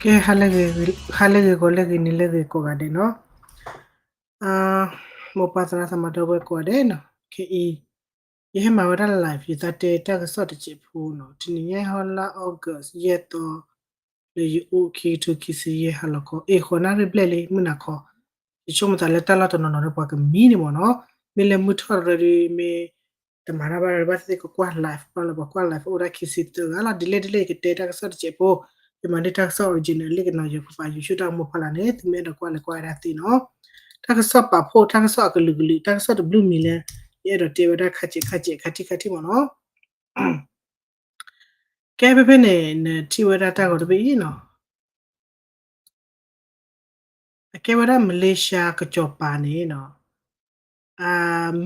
ကဲ ဟါလၢဂ့ၤ ဂီၤလၢဂ့ၤ နံၤလၢဂ့ၤ ကိးဂၤဒဲးနီၤ. မိၢ်ပၢ်သရၣ်သမါဒီပုၢ်ဝဲၢ်ကိးဂၤဒဲးနီၤ, ခဲအံၤ ယဟဲမၤဝဲဒၣ် live ယသးတဲတၢ်ကစီၣ်တစဲးဖိနီၤ, တနံၤညါဟီလါ August ယဲၢ်သီ လၢယအိၣ်ခံကထိခံဆံယဲၢ်ဟါလီၤခီ အ့ၣ် ဃိးနၣ်ရံၣ်ဘျဲၣ်လံ မုၢ်နၤခီ, ယဆိကမိၣ်သးလၢတၢ်လီၢ်တနီၤနီၤဒီးပှၤကမံန့ၣ်မ့ၢ်နီၤ, မ့ၢ်လၢမုၢ်ထီၣ်တရၢဒီးမ့ၢ် တမၤတၢ်ဘၣ်ဒီးဘၣ်သ့ၣ်သ့ၣ်ကကွၢ် live ဘၣ်လၢပှၤကွၢ် live အိၣ်ဒၣ်ခံဆံသၢဂၤလီၤ. ဒ်လဲၣ်ဒ်လဲၣ် ယကတဲတၢ်ကစီၣ်တစဲးဖိ, ယမၤန့ၢ်တၢ်ကစီၣ် original လၢကနီၤယကပာ် YouTube တၢ်ကမူဖီလာ်န့ၣ် သုမ့ၢ်အဲၣ်ဒိးကွၢ်လဲၤကွၢ်ဝဲဒၣ်သ့နီၤ. တၢ်ကစီၣ်ပာ်ဖှိၣ် တၢ်ကစီၣ်အကလုာ်ကလုာ် တၢ်ကစီၣ်တဘျုးမံၤလၢ ယအဲၣ်ဒိးတဲဝဲဒၣ်ခါဆံးခါဆံး ခါထံၣ်ခါထံၣ်မ့ၢ်နီၤ. ကဲဖဲဖဲန့ၣ် နထံၣ်ဝဲဒၣ်တၢ်ဂီၤတဘ့ၣ်အံၤနီၤ, အကဲဝဲဒၣ် Malaysia ကစီၤပၤန့ၣ်နီၤ,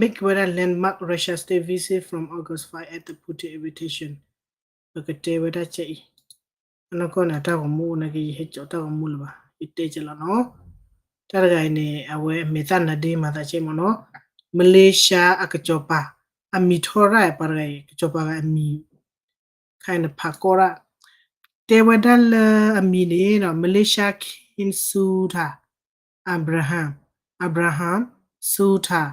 make ဝဲဒၣ် landmark Russia state visit from August five at the Putin invitation. ပကတဲဝဲဒၣ်ကဲအံၤ, အနီၢ်ကီၢ်န့ၣ် အတၢ်ဂီၤမူအိၣ်နာ်က့ ယဟဲကၠီတၢ်ဂီၤမူလၢၤဘၣ်, ယတဲကဲလီၤနီၤ. တၢ်တဂၤအံၤန့ၣ် အဝဲအမဲာ်သၣ်နါဒ့မၤသးကဲမ့ၢ်နီၤ, Malaysia အကစီၤပၤ အမံၤထီၣ်ရၣ်ပှၤတဂၤအံၤ ကစီၤပၤဂၤအမံၤ ခါအံၤနဖးကီၢ်ရၣ်, တဲဝဲဒၣ်လၢအမံၤန့ၣ်နီၤ Malaysia King Sultan Abraham, Abraham Sultan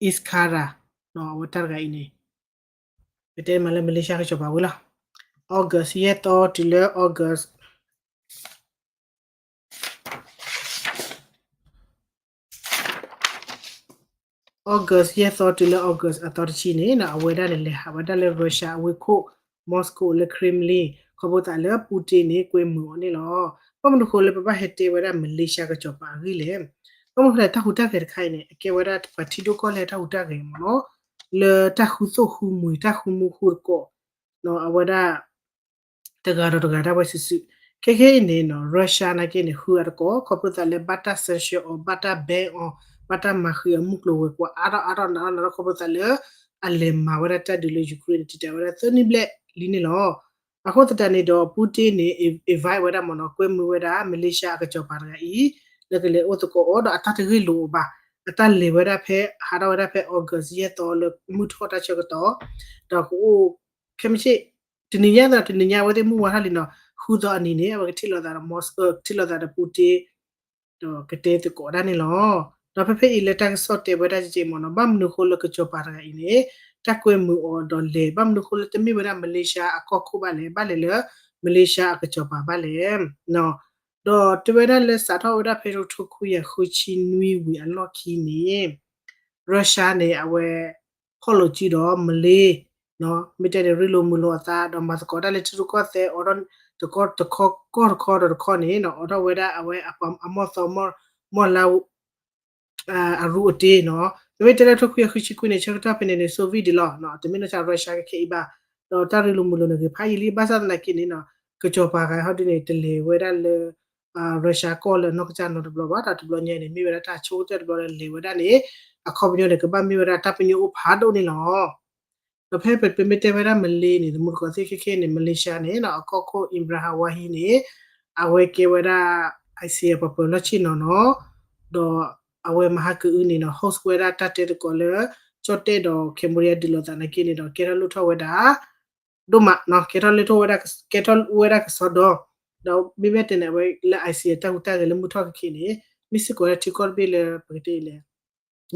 Iskandar နီၤ, အဝဲတၢ်တဂၤအံၤန့ၣ် ပတဲမးလၢ Malaysia ကစီၤပၤဝံၤလီၤ. August ယဲၢ်သီတုၤလၢ August August ယဲၢ်သီတုၤလၢ August အသီတဆံန့ၣ်နီၤ အဝဲဒၣ်န့ၣ် လဲၤဟးဝဲဒၣ်လၢ Russia အဝ့ၢ်ခိၣ် Moscow လၢ Kremlin ခီဖျိသးလၢ Putin န့ၣ် ကွဲမုာ်အီၤန့ၣ်လီၤ. ဘၣ်မနုၤဃိလၢပဘၣ်ဟဲတဲဝဲဒၣ် Malaysia ကစီၤပၤအဂ့ၢ်လဲၣ်. ဘၣ်မနုၤဃိလဲၣ် တၢ်ဟူးတၢ်ဂဲၤတခါအံၤန့ၣ် အကဲဝဲဒၣ်ပှၤထံဒိၣ်ကီၢ်လဲၢ်တၢ်ဟူးတၢ်ဂဲၤမ့ၢ်နီၤ, လၢတၢ်ဃူသိၣ်ဃူမုာ် တၢ်ဃူမူဃူသကိး အဝဲဒၣ် တဂၤဒီးတဂၤဒၣ်ဝဲစုာ်စုာ်, ခဲခဲအံၤန့ၣ်နီၤ Russia နာ်က့န့ၣ် ဃုအတကိး ခီဖျိသးလၢဘၣ်တၢ် sanction အီၤ ဘၣ်တၢ် ban အီၤ ဘၣ်တၢ်မၤဃံးအမုၢ်ကျိၤဝဲၤကွာ် အါထီၣ်အါထီၣ်နးထီၣ်နးထီၣ် ခီဖျိသးလၢ အလဲၤမၤဝဲဒၣ်တၢ်ဒုးလၢ Ukraine န့ၣ် တံာ်တာ်ဝဲဒၣ်သၢနံၣ်ဘျဲၣ်လံန့ၣ်လီၤ. အဃိသတးန့ၣ်ဒီး Putin န့ၣ် invite ဝဲဒၣ်မ့ၢ်နီၤ ကွဲမုာ်ဝဲဒၣ် Malaysia အကစီၤပၤတဂၤအံၤ လၢကလဲၤအိၣ်သကိးအီၤဒီးအတၢ်တဂ့ၢ်လိာ်အီၤဘၣ်, အတၢ်လဲၤဝဲဒၣ်ဖဲ ဟးထီၣ်ဝဲဒၣ်ဖဲ August ယဲၢ်သီလၢမုၢ်ထီၣ်တၢ်ဆၢကတီၢ်, ဒီးကအိၣ် ခဲမုၢ်ဆ့ၣ် တနံၤညါသး တနံၤညါအဝဲသ့ၣ်မုၢ်ဝါထီၣ်လံနီၤ ဃုသီအနံၤန့ၣ် အဝဲကထံၣ်လိာ်သးဒီး Moscow ထံၣ်လိာ်သးဒီး Putin ဒီးကတဲသကိးဒၣ်န့ၣ်လီၤ. ဒီးဖဲဖဲအံၤလၢတၢ်ကစီၣ်တဲဝဲဒၣ်ကဲကဲမ့ၢ်နီၤ ဘၣ်မနုၤဃိလၢကစီၤပၤတဂၤအံၤန့ၣ် တၢ်ကွဲမုာ်အီၤဒီးလဲၤ ဘၣ်မနုၤဃိလၢတမ့ၢ်ဝဲဒၣ် Malaysia အကီၢ်ခိၣ်ဘၣ်လဲၣ်, ဘၣ်လဲၤလၢ Malaysia အကစီၤပၤဘၣ်လဲၣ် ဒီးတဲဝဲဒၣ်လၢစးထီၣ်ဝဲဒၣ်ဖဲတကထိခွံကယၤဃုဆံနွံဝံၤအလီၢ်ခံန့ၣ် Russia န့ၣ် အဝဲ ဖီၣ်လိာ်စုဒီး Malay မ့ၢ်တဲန့ၣ် ရ့လိာ်မုာ်လိာ်အသး ဒီးမၤသကိးတၢ်လၢထံရူၢ်ကီၢ်သဲး အိးထီၣ်တခီကီၢ်တခီဒီးတခီန့ၣ်နီၤ အိးထီၣ်ဝဲဒၣ်အဝဲအမီၢ်သီ မီၢ်လါ အရူအတ့နီၤ. ပမ့ၢ်တဲလၢတကထိခွံကယၤဃုဆံခွံန့ၣ် ဆၢကတီၢ်ဖဲန့ၣ်န့ၣ် Soviet ဒံးလီၤ. တမ့ၢ်နီၢ်ဆါ Russia ကဲကဲအံၤဘၣ်. ဒီးတၢ်ရ့လိာ်မုာ်လိာ်န့ၣ်ဂ့ၤဖးယံာ်လံ ဘၣ်ဆၣ်သနာ်က့န့ၣ်နီၤ ကစီၤပၤဂၤဟီဒ်န့ၣ် တလဲၤဝဲဒၣ်လၢ Russia ကီၢ်လၢအနီၢ်ကစၢ်နီတဘျီဘၣ်. ဒီးတဘျီညါန့ၣ် မ့ၢ်ဝဲဒၣ်တၢ်ဆိကတၢၢ်တဘျီလၢလဲၤဝဲဒၣ်န့ၣ် အခီပညီန့ၣ် ကဘၣ်မ့ၢ်ဝဲဒၣ်တၢ်ပညိၣ်အိၣ်ဖးဒိၣ်န့ၣ်လီၤ. ဒီးဖဲပမ့ၢ်တဲဝဲဒၣ် Malay န့ၣ် သမူသကိးသ့ၣ်ခဲခဲန့ၣ် Malaysia န့ၣ်နီၤ အကီၢ်ခိၣ် Ibrahim Wahid န့ၣ် အဝဲကဲဝဲဒၣ် ASEAN ပှၤပၢၤလီၢ်ဆ့ၣ်နီၤနီၤ ဒီးအဝဲမဟါကအုန့ၣ်နီၤ host ဝဲဒၣ်တၢ်တဲသကိးလၢ ကၠီၣ်တဲၣ်ဒီး Cambodia ဒုးလိာ်သးနာ်က့န့ၣ်ဒီး ကဲထီၣ်လိၣ်ထီၣ်ဝဲဒၣ် ဒိၣ်မးနီၤ ကဲထီၣ်လိၣ်ထီၣ်ဝဲဒၣ် ကဲထီၣ်ဝဲဒၣ်ကစီဒီ ဒီးမ့မ့ၢ်တဲန့ၣ် အဝဲလၢ ASEAN တၢ်ဟူးတၢ်ဂဲၤလၢမုၢ်ထီၣ်ခဲခဲန့ၣ် မ့ၢ်စ့ၢ်ကီးဝဲဒၣ်ထံကီၢ်တဘ့ၣ်လၢပကတဲအံၤလဲၣ်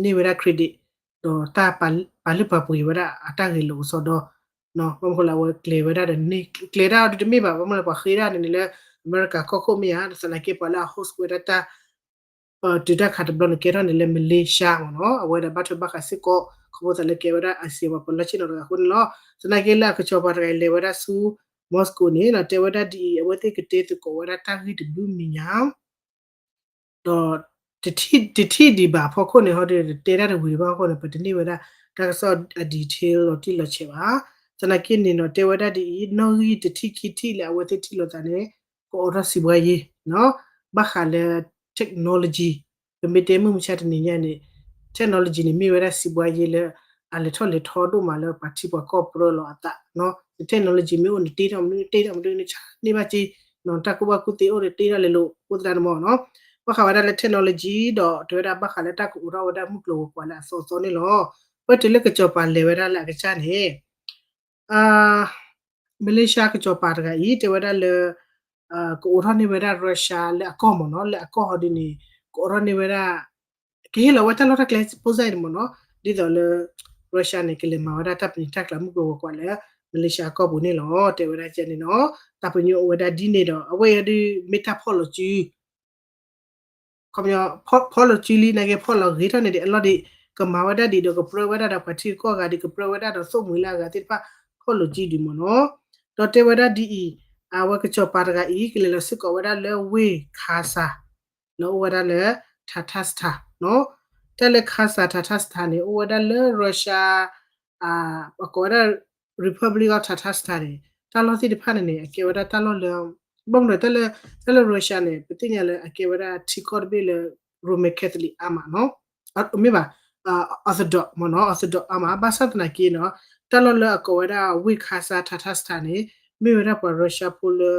န့ၢ်ဝဲဒၣ် credit ဒီးတၢ်ပာ်လုၢ်ပာ်ပှ့ၤဝဲဒၣ်အတၢ်ဂဲၤလိာ်ကစီဒီ ဘၣ်မနုၤဃိလၢအဝဲကျဲၤဝဲဒၣ်ဒီးန့ၢ် ကျဲၤတၢ်အီၤဒုးတမ့ၢ်ဘၣ် ဘၣ်မနုၤလၢပှၤဃ့ဒၣ်န့ၣ်န့ၣ်လၢ အမဲရကၤကီၢ်ခိၣ်မ့ၢ်ဧါ သနာ်က့ပှၤလၢအ host ဝဲဒၣ်တၢ် တုၤတၢ်ခးတဘျီန့ၣ် ကဲထီၣ်န့ၣ်လၢ Malaysia မ့ၢ်နီၤ အဝဲဒၣ်ဘၣ်ထွဲဘၣ်ဃးစ့ၢ်ကီး ခီဖျိသးလၢကဲဝဲဒၣ် ASEAN ပှၤပၢၤလီၢ်ဆ့ၣ်နီၤတဂၤအဃိန့ၣ်လီၤ. သနာ်က့လၢအကစီၤပၤတဂၤအံၤလဲၤဝဲဒၣ်ဆူ Moscow န့ၣ်နီၤ တဲဝဲဒၣ်ဒ်အံၤ အဝဲသ့ၣ်ကတဲသကိးဝဲဒၣ်တၢ်ဂ့ၢ်တဘျုးမံၤညါ ဒီး တထံၣ်ဒံးဘၣ်အဖီခိၣ်န့ၣ် ဟီဒ်တဲတၢ်တဝံၤတဘၣ်အဃိန့ၣ် ပတန့ၢ်ဝဲဒၣ် တၢ်ကစီၣ်အ detail လီၤတံၢ်လီၤဆဲးဘၣ်. သနာ်က့န့ၣ်နီၤ တဲဝဲဒၣ်ဒ်အံၤ နီၣ်ဂံၢ်တထံၣ်ခံထံၣ်လၢအဝဲသ့ၣ်ထံၣ်လိာ်သးန့ၣ် ကအိးထီၣ်စံးဘှါယ့ ဘၣ်ဃးလၢ technology ပမ့ၢ်တဲမုၢ်မဆါတနံၤညါန့ၣ် technology န့ၣ် မ့ၢ်ဝဲဒၣ်စံးဘှါယ့လၢ အလဲၤထီၣ်လဲၤထီဒိၣ်မးလၢပှၤထံပှၤကီၢ်ပြၢလီၤအသး, န technology မ့ၢ်အိၣ်န့ၣ် တ့ထီၣ်မနုၤ တ့ထီၣ်မနုၤ နဆါန့ၢ်ဘၣ်က့ နတၢ်ကူၣ်ဘၣ်ကူၣ်သ့အိၣ်န့ၣ် တ့ထီၣ်လဲၤလိာ် အိၣ်သတးန့ၣ်မ့ၢ်နီၤ, ဘၣ်ဃးဝဲဒၣ်လၢ technology ဒီး တဲဝဲဒၣ်ဘၣ်ဃးလၢတၢ်ကအိးထီၣ်ဝဲဒၣ်မုၢ်ကျိၤဝဲၤကွာ်လၢအသီအသီန့ၣ်လီၤ. ပတုၤလၢကစီၤပၤလဲၤဝဲဒၣ်လၢအကစၢ်န့ၣ် Malaysia ကစီၤပၤတဂၤအံၤ တဲဝဲဒၣ်လၢ ကအိးထီၣ်န့ၢ်ဝဲဒၣ် Russia လၢအကီၢ်မ့ၢ်နီၤ, လၢအကီၢ်ဟီဒ်န့ၣ် ကအိးထီၣ်န့ၢ်ဝဲဒၣ် ကဟ့ၣ်လီၤဝဲတၢ်လီၢ်တၢ်ကျဲ ပိၢ်စၢ်အံၤန့ၣ်မ့ၢ်နီၤ, ဒ်သိးလၢ Russia န့ၣ် ကလဲၤမၤဝဲဒၣ်တၢ်ပနံာ်တၢ်ကျါမုၢ်ကျိၤဝဲၤကွာ်လၢ Malaysia အကီၢ်ပူၤန့ၣ်လီၤ, တဲဝဲဒၣ်ကဲန့ၣ်နီၤ, တၢ်ပညိၣ်အိၣ်ဝဲဒၣ်ဒ်န့ၣ်ဒီး အဝဲအံၤဒ်မ့ၢ်တၢ်ဖီၣ်လီၤစု ဖီၣ်လီၤစုလံ နာ်က့ဖီၣ်လီၤဂ့ၤထီၣ်န့ၣ်ဒံးအလီၢ်ဒံး ကမၤဝဲဒၣ်ဒံးဒီးကပြၢဝဲဒၣ်ဒီးပှၤထံကီၢ်ဂၤဒံး ကပြၢဝဲဒၣ်ဒီးသိၣ်မှံၤလၢအဂၤသ့ၣ်တဖၣ် ဖီၣ်လီၤစုဒံးမ့ၢ်နီၤ, ဒီးတဲဝဲဒၣ်ဒ်အံၤ အဝဲကစီၤပၤတဂၤအံၤ ကလဲၤလီၤစ့ၢ်ကီးဝဲဒၣ်လၢဝ့ၢ် Kazan လၢအိၣ်ဝဲဒၣ်လၢ Tatarstan နီၤ, တၢ်လၢ Kazan Tatarstan န့ၣ် အိၣ်ဝဲဒၣ်လၢ Russia အကိးဝဲဒၣ် Republic of Tatarstan န့ၣ် တၢ်လီၢ်သ့ၣ်တဖၣ်န့ၣ်န့ၣ် အကဲဝဲဒၣ်တၢ်လီၢ်လၢ ဘၣ်မနုၤတၢ်လၢ တၢ်လၢ Russia န့ၣ် ပသ့ၣ်ညါလၢအကဲဝဲဒၣ်ထံကီၢ်တဘ့ၣ်လၢ Roman Catholic အါမးနီၤ, မ့ၢ်ဘၣ် Orthodox မ့ၢ်နီၤ, Orthodox အါမး ဘၣ်ဆၣ်သနာ်က့နီၤ, တၢ်လီၢ်လၢအကိးဝဲဒၣ်ဝ့ၢ် Kazan Tatarstan န့ၣ် မ့ၢ်ဝဲဒၣ်ပှၤ Russia ဖိလၢ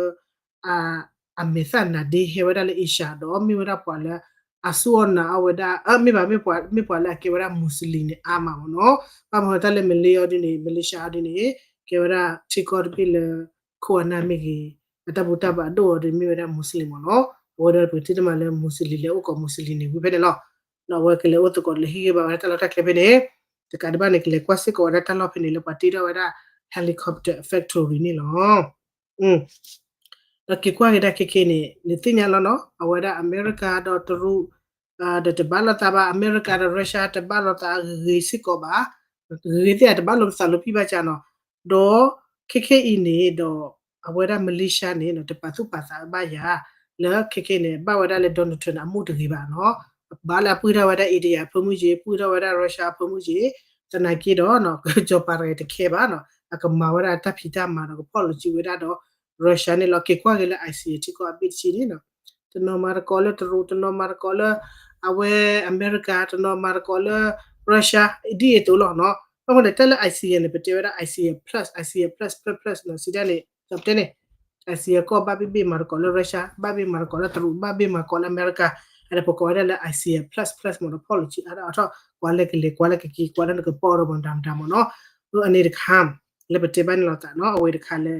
အမဲာ်သၣ်နါဒ့ဟဲဝဲဒၣ်လၢ Asia ဒီးမ့ၢ်ဝဲဒၣ်ပှၤလၢ အစူၢ်အီၣ်နာ်အီၣ်ဝဲဒၣ် မ့ၢ်ဘၣ် မ့ၢ်ပှၤလၢအကဲဝဲဒၣ် Muslim န့ၣ် အါမးမ့ၢ်နီၤ, ဘၣ်မနုၤတၢ်လၢ Malaysia အီၤဒ်န့ၣ် Malaysia အီၤဒ်န့ၣ် ကဲဝဲဒၣ်ထံကီၢ်တဘ့ၣ်လၢ ခိၣ်အနၢ်မ့ၢ်ဂ့ၤ အတၢ်ဘူၣ်တၢ်ဘါဒိၣ်အီၤဒ်မ့ၢ်ဝဲဒၣ် Muslim မ့ၢ်နီၤ, အဝဲဒၣ်ပကထံၣ်တမံၤလၢ Muslim လဲၤအိၣ်ကိး Muslim န့ၣ် ဝံၤဖဲန့ၣ်လီၤ, ဒီးအဝဲကလဲၤအိၣ်သကိးလဲၤဟ့ၣ်ဂံၢ်ဘါဝဲဒၣ်တၢ်လီၢ်တၢ်ကျဲဖဲန့ၣ်, တကးဒံးဘၣ်န့ၣ် ကလဲၤကွၢ်စ့ၢ်ကီးဝဲဒၣ်တၢ်လီၢ်ဖဲန့ၣ်လၢပှၤတ့ထီၣ်ဝဲဒၣ် helicopter factory န့ၣ်လီၤ. ဒီးက့ၤကွၢ်က့ၤဒၣ်ခဲခဲန့ၣ် နသ့ၣ်ညါလီၤနီၤ အဝဲဒၣ်အမဲရကၤဒီးတရူး ဒီးတဘၣ်လိာ်သးဘၣ် အမဲရကၤဒီး Russia တဘၣ်လိာ်သးဂ့ၤဂ့ၤစ့ၢ်ကီးဘၣ်, ဂ့ၤဂ့ၤသ့ၣ်တဘၣ်လိာ်သးလိာ်ပံၣ်ဘၣ်ကနီၤ, ဒီးခဲခဲအံၤန့ၣ်ဒီး အဝဲဒၣ် Malaysia န့ၣ် တပာ်သူၣ်ပာ်သးဘၣ်ယၤ လၢခဲခဲန့ၣ် ဘၣ်ဝဲဒၣ်လၢ Donald Trump န့ၣ် အမူတဂ့ၤဘၣ်နီၤ, ဘၣ်လၢအပှ့ၤထီၣ်ဝဲဒၣ် India အဖၢမုၢ်က့ ပှ့ၤထီၣ်ဝဲဒၣ် Russia အဖၢမုၢ်က့, သနာ်က့ဒီး ကစီၤပၤတဂၤတခဲဘၣ်နီၤ အကမၤဝဲဒၣ်တၢ်ဖံးတၢ်မၤဒီးကဖီၣ်လိာ်စုဝဲဒၣ်ဒီး Russia န့ၣ်လီၤ. က့ၤကွၢ်က့ၤလၢ ASEAN ထံကီၢ်အဘ့ၣ်တဆံန့ၣ်နီၤ, တနီၤမၤသကိးလၢတရူး တနီၤမၤသကိးလၢ အဝဲအမဲရကၤ တနီၤမၤသကိးလၢ Russia ဒ်အသိးလီၤနီၤ, ဘၣ်မနုၤတၢ်လၢ ASEAN န့ၣ် ပတဲဝဲဒၣ် ASEAN plus ASEAN plus plus plus နီၤ စံးတၢ်န့ၣ် ဒီးပတဲန့ၣ် ASEAN ကီၢ်ဘၣ်ဘ့ၣ်ဘ့ၣ်မၤသကိးလၢ Russia ဘၣ်ဘ့ၣ်မၤသကိးလၢတရူး ဘၣ်ဘ့ၣ်မၤသကိးလၢအမဲရကၤ, အဒီးပကိးဝဲဒၣ်လၢ ASEAN plus plus မ့ၢ်နီၤ, ဖီၣ်လိာ်စုအါထီၣ်အါထီၣ် ကွၢ်လၢကလဲၤကွၢ်လၢကက့ၤ ကွၢ်လၢနကပီၢ်ဒီးမတၤမတၤမ့ၢ်နီၤ, အန့ၣ်တခါ လၢပတဲဘၣ်န့ၣ်လီၤသးနီၤ, အဝဲတခါလၢ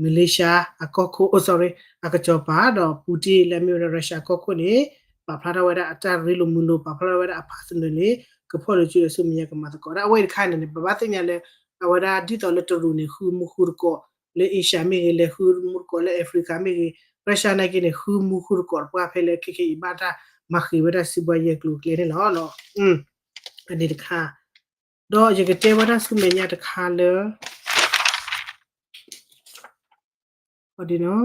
Malaysia အကီၢ်ခိၣ် အိ sorry အကစီၤပၤဒီး Putin လၢအမ့ၢ်ဝဲဒၣ် Russia အကီၢ်ခိၣ်န့ၣ် ပာ်ဖျါထီၣ်ဝဲဒၣ်အတၢ်ရ့လိာ်မုာ်လိာ် ပာ်ဖျါထီၣ်ဝဲဒၣ်အ personal န့ၣ် ကဖီၣ်လိာ်စုဒီးဆူမဲာ်ညါကမၤသကိးဒၣ် အဝဲတခါန့ၣ်န့ၣ် ပဘၣ်သ့ၣ်ညါလၢ အဝဲဒၣ်ဒ်သိးလၢတရူးန့ၣ် ဃုမူဃုတကိး လၢ Asia မ့ၢ်ဂ့ၤ လဲၤဃုမူတကိးလၢ Africa မ့ၢ်ဂ့ၤ Russia နာ်က့န့ၣ် ဃုမူဃုတကိးတပှၢ်ဖဲလၢခဲခဲအံၤ ဘၣ်တၢ်မၤဃံးဝဲဒၣ်စုဘှါယဲၢ်ကျိၤကျဲန့ၣ်လီၤ. အန့ၣ်တခါ ဒီးယကတဲဝဲဒၣ်ဆူမဲာ်ညါတခါလၢ အဒ်နီၤ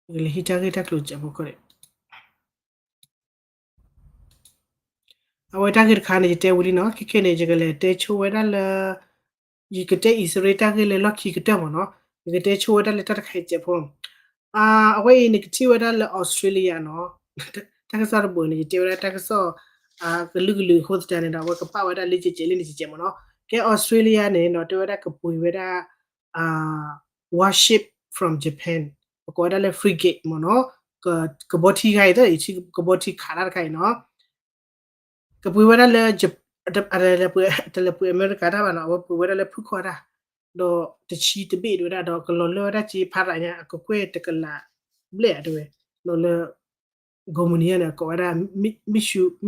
ယကလဲၤဟံးတၢ်ဂ့ၢ်တၢ်ကျိၤစဲးဖိခိၣ်န့ၣ် အဝဲတၢ်ဂ့ၢ်တခါန့ၣ် ယတဲဝံၤလံနီၤ ခဲခဲန့ၣ် ယကလဲၤတဲဆိဝဲဒၣ်လၢ ယကတဲအံၣ်စရ့လးတၢ်ဂ့ၢ်လၢလီၢ်ခံကတၢၢ်မ့ၢ်နီၤ ယကတဲဆိဝဲဒၣ်လၢတၢ်တခါအံၤစဲးဖိ အဝဲအံၤန့ၣ်ကထံၣ်ဝဲဒၣ်လၢ Australia နီၤ တၢ်ကစီၣ်တဘိန့ၣ် ယတဲဝဲဒၣ်တၢ်ကစီၣ် ကလုာ်ကလုာ်အဃိသတးန့ၣ်ဒီး အဝဲကပာ်ဝဲဒၣ်လၢကဲးကဲးလၢန့ၣ်ကဲးကဲးမ့ၢ်နီၤ ကဲ Australia န့ၣ်နီၤ တဲဝဲဒၣ်ကပှ့ၤဝဲဒၣ် warship from Japan ပကိးဝဲဒၣ်လၢ frigate မ့ၢ်နီၤ ကဘီထံခါအံၤ ကဘီထံခးတၢ်တခါအံၤနီၤ ကပှ့ၤဝဲဒၣ်လၢ တလဲၤပှ့ၤအမဲရကၤတၢ်ဘၣ်နီၤ အဝဲပှ့ၤဝဲဒၣ်လၢဖုခီတၢ် ဒီးတဆံတဘ့ၣ်တဝဲဒၣ် ဒီးကလီၤလၢဝဲဒၣ်က့ဖးရးညါ အကကွဲၢ်တကလးဘျဲၣ်တဝဲ လီၤလၢ ကိးမုၢ်နံၤညါန့ၣ် ကိးဝဲဒၣ်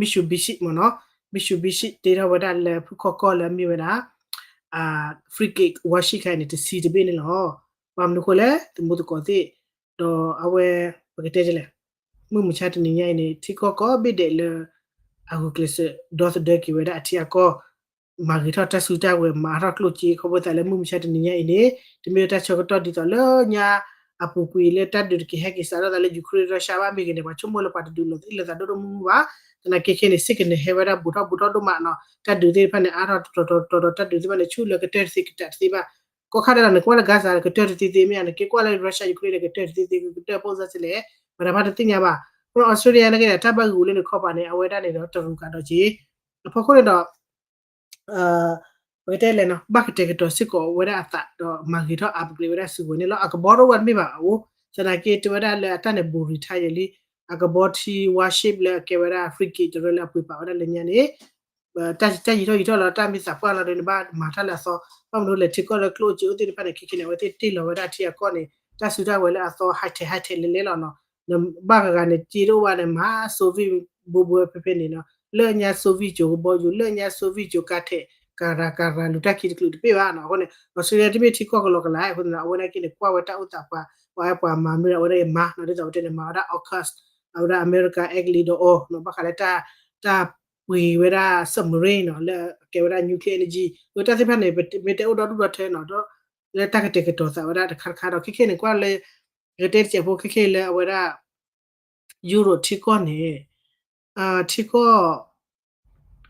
Mitsubishi မ့ၢ်နီၤ Mitsubishi တ့ထီၣ်ဝဲဒၣ်လၢဖုခီကီၢ်လၢအမ့ၢ်ဝဲဒၣ် frigate warship ခါအံၤန့ၣ် တဆံတဘ့ၣ်န့ၣ်လီၤ. ဘၣ်မနုၤဃိလဲၣ် သမူသကိးသ့ၣ် ဒီးအဝဲ ပကတဲဒ်လဲၣ် မုၢ်မဆါတနံၤညါအံၤန့ၣ် ထံကီၢ်ကိးဘ့ၣ်ဒဲးလၢ အဂုာ်ကျဲးစၢး ဒီသဒၢက့ၤဝဲဒၣ်အထံအကီၢ် မၤဂ့ၤထီၣ်တၢ်စုတၢ်ဝဲၤ မၤထီၣ်ကျိၣ်စ့ ခီဖျိသးလၢမုၢ်မဆါတနံၤညါအံၤန့ၣ် တမ့ၢ်ဝဲတၢ်ဆၢကတီၢ်ဒ်သိးလၢညါ အပူၤကွံာ်လၢတၢ်ဒုးတက့ၤ ဟဲက့ၤစးထီၣ်သးလၢ Ukraine Russia ဘၣ်မ့ၢ်ဂ့ၤန့ၣ် ပှၤဆိကမိၣ်လၢပှၤတဒုးလိာ်သးအံၤလိာ်သးဒိၣ်ဒိၣ်မုၢ်မုၢ်ဘၣ်. သနာ်က့ခဲန့ၣ် စ့ၢ်ကီးန့ၣ်ဟဲဝဲဒၣ်ဘူးထီၣ်ဘူးထီၣ်ဒိၣ်မးနီၤ တၢ်ဒုးသ့ၣ်တဖၣ်န့ၣ် အါထီၣ်တတီၤတီၤတီၤ တၢ်ဒုးသ့ၣ်တဖၣ်န့ၣ် ဆူၣ်လၢကတၢၢ်တသ့ကတၢၢ်တသ့ဘၣ်. ကီၢ်ခါဒဲးလီၤ နကွၢ်လၢ Gaza ကတၢၢ်တသ့သ့မ့ၢ်ဧါ နက့ၤကွၢ်လၢ Russia Ukraine န့ၣ် ကတၢၢ်တသ့သ့ ကတၢၢ်ဖိစၢ်စလဲၣ် ပှၤတဖၣ်တသ့ၣ်ညါဘၣ်. အဃိ Australia နာ်က့န့ၣ် တၢ်ဘၣ်ဂုာ်လၢနခီပၤန့ၣ် အဝဲဒၣ်န့ၣ်ဒီး တရူးကးဒီးက့ အဖီခိၣ်န့ၣ်ဒီး ပကတဲလဲၣ်နီၤ ဘၣ်ကတဲာ်ကတီၤစ့ၢ်ကီးဝဲဒၣ်အသး ဒီးမၤဂ့ၤထီၣ် upgrade ဝဲဒၣ်စုကဝဲၤန့ၣ်လီၤ. အကဘီတအိၣ်ဘၣ်တမ့ၢ်ဘၣ်အအိၣ် သနာ်က့တဲဝဲဒၣ်လၢအတၢ်န့ၣ် ဘူးရံၤထါယဲလံ အကဘီထံ warship လၢအကဲဝဲဒၣ် frigate တရၢလၢအပှ့ၤပာ်ဝဲဒၣ်လၢညါန့ၣ် တၢ်ယံာ်ထီၣ်ယံာ်ထီၣ်လီၤ တၢ်မ့ၢ်သးပှၢ်လီၤဒီး နဘၣ်မၤတၢ်လၢအသီ, ဘၣ်မနုၤလဲၣ် ထံကီၢ်လၢကျိၣ်စ့အိၣ်သ့ၣ်တဖၣ်န့ၣ် ခဲခဲန့ၣ် အဝဲသ့ၣ်တ့ၢ်လီၤဝဲဒၣ်ထံအကီၢ်န့ၣ် တၢ်စုတၢ်ဝဲၤလၢအသီ high tech high tech လဲၤလဲၤလီၤနီၤ. နဘၣ်ဂၤဂၤန့ၣ် စ့တအိၣ်ဘၣ်န့ၣ် မၤ Soviet ဘိဘိဖဲဖဲန့ၣ်နီၤ, လၢညါ Soviet ကၠိၤကဘီယူၤ လၢညါ Soviet ကၠိၤကါထဲး ကၤရၤကၤရၤ လူၤတၢ်ခံတကလုာ်တဘ့ၣ်ဘၣ်နီၤ. အဃိန့ၣ် အီစထြ့လယါတမ့ၢ်ထံကီၢ်ကလီကလး အဃိန့ၣ် အဝဲဒၣ်က့န့ၣ် ကွၢ်ဝဲတၢ်အိၣ်သးပှၤ ပှၤအဲၣ်ပှၤမၤမနုၤ အဝဲဒၣ်အမၤနီၤ ဒ်သိးပတဲန့ၣ် မၤဝဲဒၣ် AUKUS အဝဲဒၣ် America အဲကလံးဒီးအီၤနီၤ ဘၣ်ဃးလၢတၢ် တၢ်ပှ့ၤဝဲဒၣ် submarine နီၤ လၢအကဲဝဲဒၣ် nuclear energy အတၢ်သ့ၣ်တဖၣ်န့ၣ် မ့ၢ်တဲအိၣ်ဒီဒူၣ်ဒီထၢနီၤ ဒီး လၢတၢ်ကတဲာ်ကတီၤသးဝဲဒၣ်တခါတခါဒီး ခဲခဲန့ၣ် ကွၢ်လၢ ကတဲတစဲးဖိ ခဲခဲလၢအဝဲဒၣ် Europe ထံကီၢ်န့ၣ် ထံကီၢ်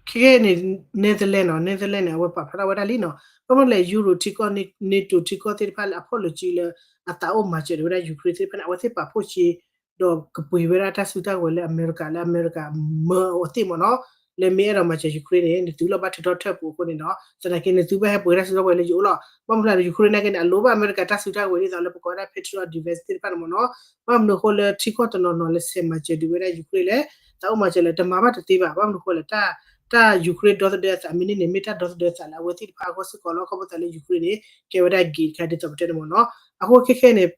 ခဲခဲန့ၣ် Netherlands နီၤ Netherlands န့ၣ် အဝဲပာ်ဖျါထီၣ်ဝဲဒၣ်လံနီၤ ဘၣ်မနုၤလဲၣ် Europe ထံကီၢ် NATO ထံကီၢ်သ့ၣ်တဖၣ်လၢအ policy လၢ အသးအိၣ်မၤစၢၤဒံးဝဲဒၣ် Ukraine သ့ၣ်တဖၣ်န့ၣ် အဝဲသ့ၣ်ပာ်ဖှိၣ်စ့ ဒီးကပှ့ၤဝဲဒၣ်တၢ်စုတၢ်ဝဲၤလၢအမဲရကၤ လၢအမဲရကၤမၢအီၤသ့ၣ်မ့ၢ်နီၤ လၢမ့ၢ်အဲၣ်ဒိးမၤစၢၤ Ukraine န့ၣ် နသုလီၤဘၣ်ထုးထီၣ်ထၢၣ်ပူၤအဃိန့ၣ်နီၤ သနာ်က့နသုဘၣ်ဟဲပှ့ၤတၢ်စုတၢ်ဝဲၤလၢယအိၣ်လီၤ ဘၣ်မနုၤလဲၣ် Ukraine နာ်က့န့ၣ် အလိၣ်ဘၣ်အမဲရကၤတၢ်စုတၢ်ဝဲၤဒ်သိးလၢပကိးဝဲဒၣ် Patriot defense သ့ၣ်တဖၣ်န့ၣ်မ့ၢ်နီၤ ဘၣ်မနုၤအဃိလၢထံကီၢ်တနီၤနီၤလၢဆဲးမၤစၢၤဒံးဝဲဒၣ် Ukraine လဲၣ် သးအိၣ်မၤစၢၤလဲၣ် တမၤဘၣ်တသ့ဘၣ် ဘၣ်မနုၤအဃိလဲၣ် တၢ် တၢ် Ukraine ဒီသဒၢအသးမ့ၢ်န့ၢ်န့ၣ် မ့ၢ်တၢ်ဒီသဒၢအသးလၢအဝဲသ့ၣ်တဖၣ်အဂီၢ်စ့ၢ်ကီးလီၤ ခီဖျိသးလၢ Ukraine န့ၣ် ကဲဝဲဒၣ် gate တခါဒ်သိးပတဲန့ၣ်မ့ၢ်နီၤ အဃိခဲခဲန့ၣ်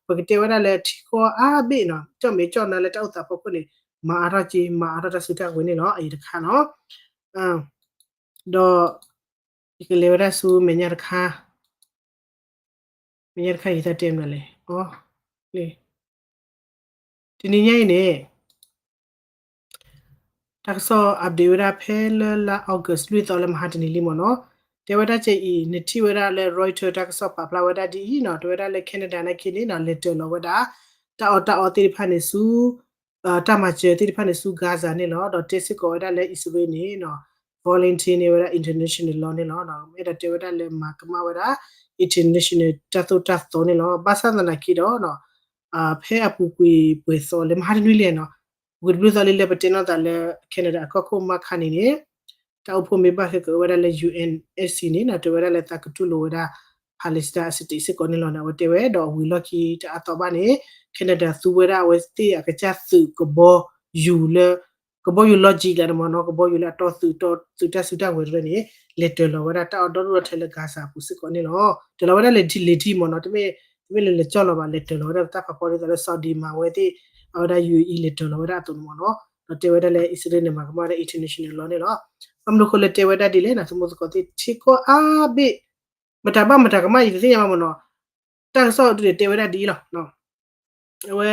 ပကတဲဝဲဒၣ်လၢထံကီၢ်အါဘ့ၣ်နီၤ ကၠီၣ်မဲာ်ကၠီၣ်နါလၢတၢ်အိၣ်သးဖီခိၣ်န့ၣ် မၤအါထီၣ်က့ မၤအါထီၣ်တၢ်စုတၢ်ဝဲၤန့ၣ်လီၤ အအံၤတခါနီၤ ဒီး ယကလဲၤဝဲဒၣ်ဆူမဲာ်ညါတခါ မဲာ်ညါတခါယသးတဲမနုၤလဲၣ် အ တနံၤညါအံၤန့ၣ် တၢ်ကစီၣ် update ဝဲဒၣ်ဖဲလၢလါ August လွံၢ်သီလၢမဟါတနံၤလံမ့ၢ်နီၤ တဲဝဲဒၣ်ကဲအံၤ နထံၣ်ဝဲဒၣ်လၢ Reuters တၢ်ကစီၣ်ပာ်ဖျါဝဲဒၣ်ဒ်အံၤနီၤ တဲဝဲဒၣ်လၢ Canada နာ်က့န့ၣ်နီၤ လဲၤတၢၤလီၤဝဲဒၣ် တၢ်အီၣ်တၢ်အီသ့ၣ်တဖၣ်န့ၣ်ဆူ တၢ်မၤစၢၤသ့ၣ်တဖၣ်န့ၣ်ဆူ Gaza န့ၣ်လီၤ ဒီးတဲစ့ၢ်ကီးဝဲဒၣ်လၢ အံၣ်စရ့လးန့ၣ်နီၤ violation န့ၢ်ဝဲဒၣ် international law န့ၣ်လီၤ အဲၣ်ဒိးတဲဝဲဒၣ်လၢမၤကမၣ်ဝဲဒၣ် international တၢ်သိၣ်တၢ်သီန့ၣ်လီၤ ဘၣ်ဆၣ်သနာ်က့ဒီး ဖဲအပူၤကွံာ်ပှဲၤသီလၢမဟါတနွံလဲၣ်နီၤ ပူၤကွံာ်တဘျုးသီလံလၢပတဲနီၣ်သးလၢ Canada အကီၢ်ခိၣ်မးခါန့ၣ်န့ၣ် တၢ်အိၣ်ဖှိၣ်မ့ၢ်ဘၣ်ဃဲကဝဲဒၣ်လၢ ယူၣ်အၣ်အၣ်စံၣ်န့ၣ်နီၤ တဲဝဲဒၣ်လၢသးကတူၢ်လိာ်ဝဲဒၣ် Palestine အ state စ့ၢ်ကီးန့ၣ်လီၤန့ၣ် အဝဲတဲဝဲဒီးဝံၤလီၢ်ခံတအါသီဘၣ်န့ၣ် Canada သူဝဲဒၣ်အဝဲသ့ၣ်အကစၢ်သုးကဘီယူၤလၢ ကဘီယူၤ logic လၢန့ၣ်မ့ၢ်နီၤ ကဘီယူၤလၢအတီသုးတီသုးတၢ်စုတၢ်ဝဲၤတဖၣ်န့ၣ် လဲၤတၢၤလီၤဝဲဒၣ်တၢ်အီၣ်ဒီဒူၣ်ဒီထၢလၢ Gaza အပူၤစ့ၢ်ကီးန့ၣ်လီၤ တၢၤလီၤဝဲဒၣ်လဲၤထံမ့ၢ်နီၤ တမ့ၢ် တမ့ၢ်လၢလဲၤကၠီၣ်လီၤဘၣ် လဲၤတၢၤလီၤဝဲဒၣ်တၢ်ဖးဖီဒ်သိးလၢ Saudi မၤဝဲသ့ၣ် အဝဲဒၣ် ယူၣ်အံၣ် လဲၤတၢၤလီၤဝဲဒၣ်အသိးန့ၣ်မ့ၢ်နီၤ ဒီးတဲဝဲဒၣ်လၢ အံၣ်စရ့လးန့ၣ် မၤကမၣ်ဝဲဒၣ် international law န့ၣ်လီၤ ဘၣ်မနုၤအဃိလၢတဲဝဲဒၣ်ဒ်လဲၣ်နီၤ သုးမုၢ်သကိးသ့ၣ် ထံကီၢ်အါဘ့ၣ် မတၤဘၣ်မတၤကမၣ် ယတသ့ၣ်ညါဘၣ်မ့ၢ်နီၤ တၢ်ကစီၣ်ဒ်န့ၣ်တဲဝဲဒၣ်ဒ်အံၤလီၤ အဝဲ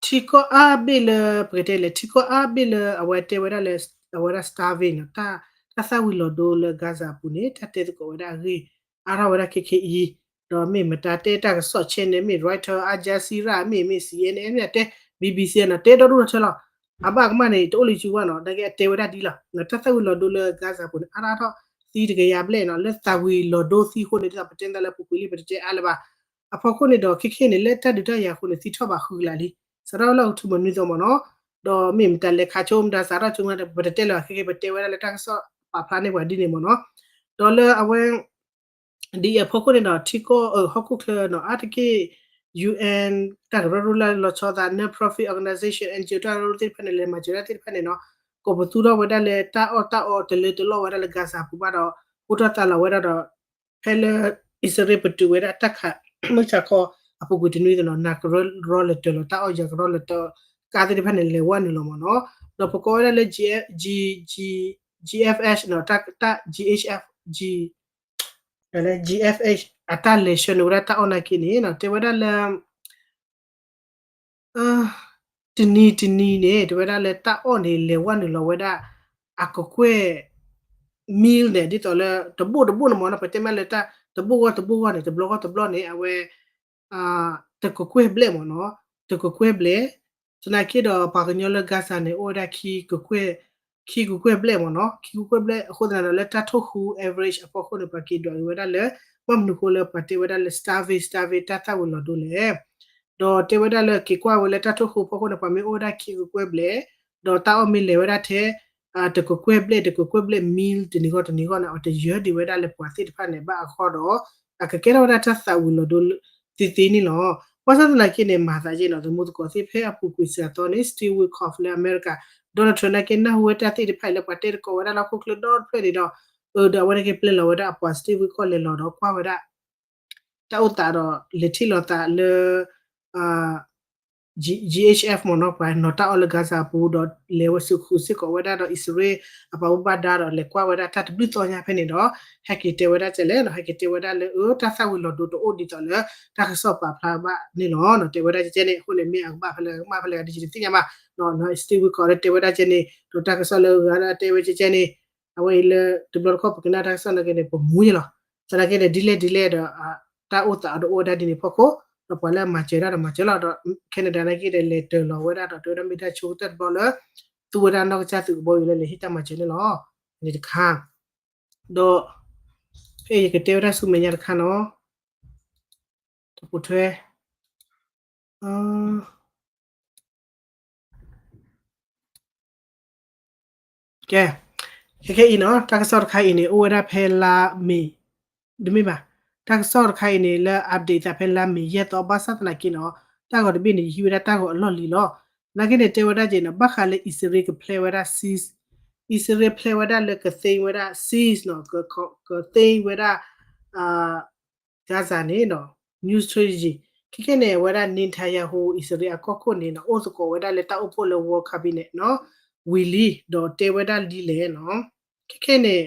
ထံကီၢ်အါဘ့ၣ်လၢ ပကတဲလဲၣ် ထံကီၢ်အါဘ့ၣ်လၢအဝဲတဲဝဲဒၣ်လၢ အဝဲဒၣ် starving နီၤ တၢ်သၣ်ဝံၤလီၤဒိလၢ Gaza အပူၤန့ၣ် တၢ်တဲသကိးဝဲဒၣ်အဂ့ၢ် အါထီၣ်ဝဲဒၣ်ခဲခဲအံၤ ဒီးမ့ၢ်မတၤတဲတၢ်ကစီၣ် channel မ့ၢ် Reuters Al Jazeera မ့ၢ် မ့ၢ် CNN မ့ၢ်တဲ BBC နီၤ တဲဒီဒူၣ်ဒီထၢလီၤ အဘၣ်ကမၣ်န့ၣ် တအိၣ်လၢစုဝါနီၤ နာ်က့အတဲဝဲဒၣ်ဒ်လီၤ တၢ်သၣ်ဝံၤလီၤဒိလၢ Gaza အပူၤန့ၣ် အါထီၣ်ထီၣ်သံတကယၤဘျဲၣ်နီၤ လၢသၣ်ဝံၤလီၤဒိသံအဃိန့ၣ် ဒ်သိးပတဲသးလၢပူၤကွံာ်လံ ပတတဲအါလၢၤဘၣ် အဖီခိၣ်န့ၣ်ဒီး ခဲခဲန့ၣ် လၢတၢ်ဒုးတၢ်ယၤအဃိန့ၣ် သံထီၣ်ဘးဃုကလးလံ စးထီၣ်လၢအီးကထိဘၢၣ်နွံသီမ့ၢ်နီၤ ဒီးမ့ၢ်မတၤလဲၤခးဆိ မတၤစးထီၣ်ဆိမတၤ ပတတဲလၢၤဘၣ် ခဲခဲပတဲဝဲဒၣ်လၢတၢ်ကစီၣ်ပာ်ဖျါန့ၢ်ပှၤဒ်န့ၣ်မ့ၢ်နီၤ ဒီးလၢအဝဲ ဒ်အံၤအဖီခိၣ်န့ၣ်ဒီး ထံကီၢ်ဟီၣ်ခိၣ်ချၢနီၤ အါတက့ၢ် UN တၢ်ကရၢကရိလၢလီၤဆီသး non-profit organization NGO တၢ်ကရၢကရိသ့ၣ်တဖၣ်န့ၣ် လဲၤမၤစၢၤတၢ်သ့ၣ်တဖၣ်န့ၣ်နီၤ ကိးပသူထီၣ်ဝဲဒၣ်လၢတၢ်အီၣ်တၢ်အီတလၢတလီၢ်ဝဲဒၣ်လၢ Gaza အပူၤဘၣ်ဒီး ဃိထီၣ်သါလီၤဝဲဒၣ်ဒီး ဖဲလၢ အံၣ်စရ့လးပတုာ်ဝဲဒၣ်တၢ်ခး မုၢ်ဆါခီအပူၤကွံာ်တနွံသီနီၤ နၤကရၢကရိလဲၤတၢၤလီၤ တၢ်အီၣ်ယၤကရီလဲၤတၢၤ ကါသ့ၣ်တဖၣ်န့ၣ် လဲၤဝဲနုာ်လီၤမ့ၢ်နီၤ ဒီးပကိးဝဲဒၣ်လၢ GFH နီၤ တၢ် GHF လၢ GFH အတၢ်လဲၤဆှၢန့ၢ်ဝဲဒၣ်တၢ်အီၣ်နာ်က့န့ၣ်နီၤ တဲဝဲဒၣ်လၢ တနံၤတနံၤန့ၣ် တဲဝဲဒၣ်လၢတၢ်အီၣ်န့ၣ် လဲၤဝဲနုာ်လီၤဝဲဒၣ် အကကွဲၢ် meal န့ၣ် ဒ်သိးလၢ တဘိၣ်တဘိၣ်န့ၣ်မ့ၢ်နီၤ ပတဲမ့ၢ်လၢတၢ်တဘိၣ်ဂီၢ်တဘိၣ်ဂီၢ်န့ၣ် တဘျီဂီၢ်တဘျီန့ၣ် အဝဲ တကကွဲၢ်ဘျဲၣ်မ့ၢ်နီၤ တကကွဲၢ်ဘျဲၣ် သနာ်က့ဒီးပှၤကညီလၢ Gaza န့ၣ် အိၣ်ဝဲဒၣ်ခံကကွဲၢ် ခံကကွဲၢ်ဘျဲၣ်မ့ၢ်နီၤ ခံကကွဲၢ်ဘျဲၣ် အဃိသတးဒီးလၢတၢ်ထိၣ်ဃူ average အဖီခိၣ်န့ၣ် ပှၤက့ၤဒွးက့ၤဝဲဒၣ်လၢ ဘၣ်မနုၤအဃိလၢပှၤတဲဝဲဒၣ်လၢ starving starving တၢ်သၣ်ဝံၤလီၤဒိလဲၣ် ဒီးတဲဝဲဒၣ်လၢက့ၤကွၢ်ဝဲလၢတၢ်ထိၣ်ဃူအဖီခိၣ်န့ၣ် ပှၤမ့ၢ်အိၣ်ဝဲဒၣ်ခံကကွဲၢ်ဘျဲၣ် ဒီးတၢ်အီၣ်မ့ၢ်လဲၤဝဲဒၣ်ထဲ တကကွဲၢ်ဘျဲၣ် တကကွဲၢ်ဘျဲၣ် meal တနံၤဂီၢ်တနံၤဂီၢ်န့ၣ် အတယၢဒံးဝဲဒၣ်လၢပှၤသ့ၣ်တဖၣ်န့ၣ် ဘၣ်အဃိဒီး အကကဲထီၣ်ဝဲဒၣ်တၢ်သၣ်ဝံၤလီၤဒိသ့သ့န့ၣ်လီၤ. ဘၣ်ဆၣ်သနာ်က့န့ၣ် မၤသးယဲၢ်နီၤ သမူသကိးသ့ၣ် ဖဲအပူၤကွံာ်စှၤသီန့ၣ် Steve Witkoff လၢအမဲရကၤ Donald Trump နာ်က့နၢ်ဟူဝဲတၢ်သ့ၣ်တဖၣ်အံၤလၢပှၤတဲတကိးဝဲဒၣ်လၢဟီၣ်ခိၣ်ချၢဒီတဖျၢၣ်န့ၣ်ဒီး အၢဒီးအဝဲနာ်က့ပျဲလီၤဝဲဒၣ်အပှၤ state ဝံၤကီၢ်လဲၤလီၤဒီးကွၢ်ဝဲဒၣ် တၢ်အိၣ်သးဒီးလဲၤထံၣ်လိာ်သးလၢ GHF မ့ၢ်နီၤ ပှၤနီၤတၢ်အီၣ်လၢ Gaza အပူၤဒီးလဲၤဝဲစူးဃုာ်စ့ၢ်ကီးဝဲဒၣ်ဒီးအံၣ်စရ့လးအပှၤဘၣ်ဒါဒီးလဲၤကွၢ်ဝဲဒၣ်တၢ်တဘျုးသီညါဖဲန့ၣ်ဒီး ဟဲက့ၤတဲဝဲဒၣ်ကဲလဲၣ်နီၤ ဟဲက့ၤတဲဝဲဒၣ်လၢအၢ တၢ်သၣ်ဝံၤလီၤဒိတအိၣ်ဒ်သိးလၢ တၢ်ကစီၣ်ပာ်ဖျါဘၣ်န့ၣ်လီၤနီၤ တဲဝဲဒၣ်ကဲန့ၣ် အဃိန့ၣ် မ့ၢ်အကဘၣ်ဖဲလဲၣ်ကမၣ်ဖဲလဲၣ်ဒ်ယတသ့ၣ်ညါဘၣ်နီၤ state ဝံၤကီးလၢတဲဝဲဒၣ်ကဲန့ၣ် ဒီးတၢ်ကစီၣ်လၢဂၤဒၣ်တဲဝဲကဲကဲန့ၣ် အဝဲအံၤလၢတဘျီတခီၣ်ပကနၣ်တၢ်ကစီၣ်နာ်က့န့ၣ် ပမူန့ၣ်လီၤ သနာ်က့န့ၣ် ဒ်လဲၣ်ဒ်လဲၣ်ဒီး တၢ်အိၣ်သးအီၤဒီးအိၣ်ဝဲဒၣ်ဒ်န့ၣ်ဖီခိၣ် ဒီးပှၤလၢအမၤစၢၤဒၣ်ဒီးမၤစၢၤလီၤဒီး Canada နာ်က့ဒီးလဲၤတၢၤလီၤဝဲဒၣ်ဒီးတဲဝဲဒၣ်မ့ၢ်တၢ်ဆိကတၢၢ်တဘျီလၢ သူဝဲဒၣ်နီၢ်ကစၢ်သုးကဘီယူၤလၢလဲၤဟ့ၣ်တၢ်မၤစၢၤန့ၣ်လီၤ န့ၣ်တခါ ဒီး ဖဲယကတဲဝဲဒၣ်ဆူမဲာ်ညါတခါနီၤ တပူၤထွဲ ကဲ ခဲခဲအံၤနီၤ တၢ်ကစီၣ်တခါအံၤန့ၣ် အိၣ်ဝဲဒၣ်ဖဲလါမ့ၤ တမ့ၢ်ဘၣ် တၢ်ကစီၣ်တခါအံၤန့ၣ် လၢ update သးဖဲလါမ့ၤယဲၢ်သီ ဘၣ်ဆၣ်သနာ်က့နီၤ တၢ်ဂီၤတဘ့ၣ်န့ၣ် ယဟံးဝဲဒၣ်တၢ်ဂီၤအလီၢ်လံၤလီၤ နာ်က့န့ၣ် တဲဝဲဒၣ်က့ၤနီၤ ဘၣ်ဃးလၢအံၣ်စရ့လးကဖျဲးဝဲဒၣ် cease အံၣ်စရ့လးဖျဲးဝဲဒၣ်လၢကသ့ဝဲဒၣ် cease နီၤ ကသ့ဝဲဒၣ် Gaza န့ၣ်နီၤ new strategy ခဲခဲန့ၣ် အဝဲဒၣ် Netanyahu အံၣ်စရ့လးအကီၢ်ခိၣ်န့ၣ်နီၤ အိၣ်သကိးဝဲဒၣ်လၢတၢ်အိၣ်ဖှိၣ်လၢ World Cabinet နီၤ ဝံၤလံ ဒီးတဲဝဲဒၣ်ဒ်လဲၣ်နီၤ ခဲခဲန့ၣ်